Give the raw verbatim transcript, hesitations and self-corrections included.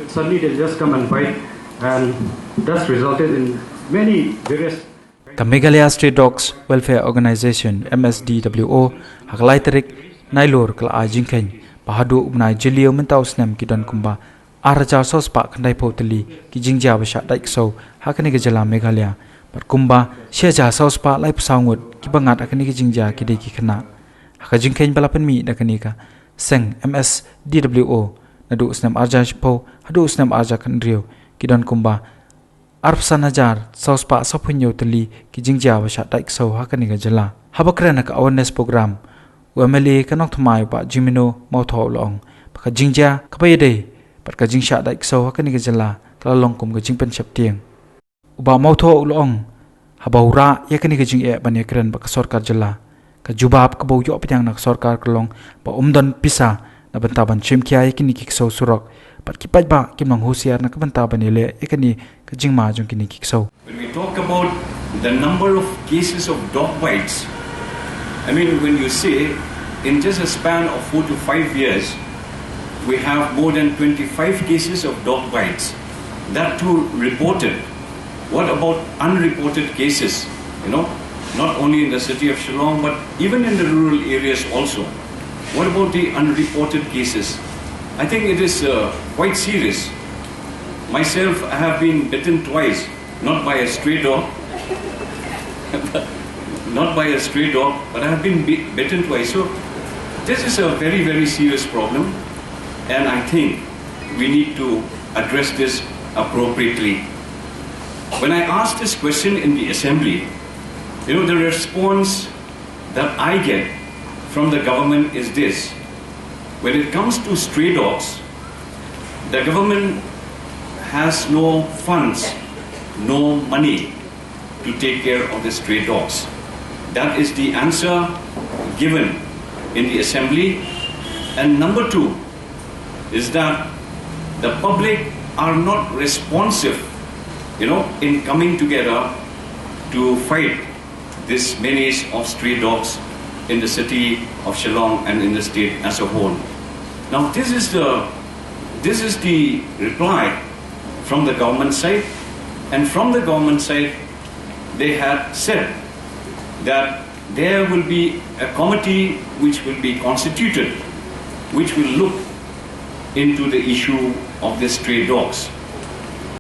Suddenly they just come and bite, and that's resulted in many various. Ka Meghalaya Stray Dogs Welfare Organisation, M S D W O, ha ka lai tarik Nailur ka la ai jingkheiñ ba haduh u bnai Jylliew mynta u snem ki don kumba ar hajar saw spah khyndai phew tylli ki jingjia ba shah dait ksew ha kane ka jylla Meghalaya. Bad kumba shi hajar saw spah lai phew saw ngut ki ba ngat ha kane ka jingjia ki dei ki khynnah. Ha ka jingkheiñ ba la pynmih da kane ka seng M S D W O, naduh u snem ar hajar shiphew haduh u snem ar hajar khathynriew, ki don kumba ar phew san hajar saw spah saw phew hynñiew tylli ki jingjia ba shah dait ksew ha kane ka jylla. Haba kren ha ka awareness program, u M L A ka Nongthymmai, u Bah Jemino Mawthoh, u la ong ba ka jingjia kaba ïadei bad ka jingshah dait ksew ha kane ka jylla ka la long kum ka jingpynsheptieng. U Bah Mawthoh u la ong, haba u rah ïa kane ka jingeh ban ïakren bad ka sorkar jylla, ka jubab kaba u ïoh pdiang na ka sorkar ka long ba ym don pisa na bynta ban shim khia ïa kine ki ksew surok, bad ki paidbah kim long husiar na ka bynta ban ïaleh ïa kane ka jingma jong kine ki ksew. When we talk about the number of cases of dog bites, I mean, when you say in just a span of four to five years, we have more than twenty-five cases of dog bites, that too reported. What about unreported cases? You know, not only in the city of Shillong, but even in the rural areas also. What about the unreported cases? I think it is uh, quite serious. Myself, I have been bitten twice, not by a stray dog, not by a stray dog, but I have been bi- bitten twice. So this is a very, very serious problem, and I think we need to address this appropriately. When I asked this question in the assembly, you know, the response that I get from the government is this. When it comes to stray dogs, the government has no funds, no money to take care of the stray dogs. That is the answer given in the assembly. And number two is that the public are not responsive, you know, in coming together to fight this menace of stray dogs in the city of Shillong and in the state as a whole. Now, this is the this is the reply from the government side, and from the government side, they had said that there will be a committee which will be constituted, which will look into the issue of the stray dogs.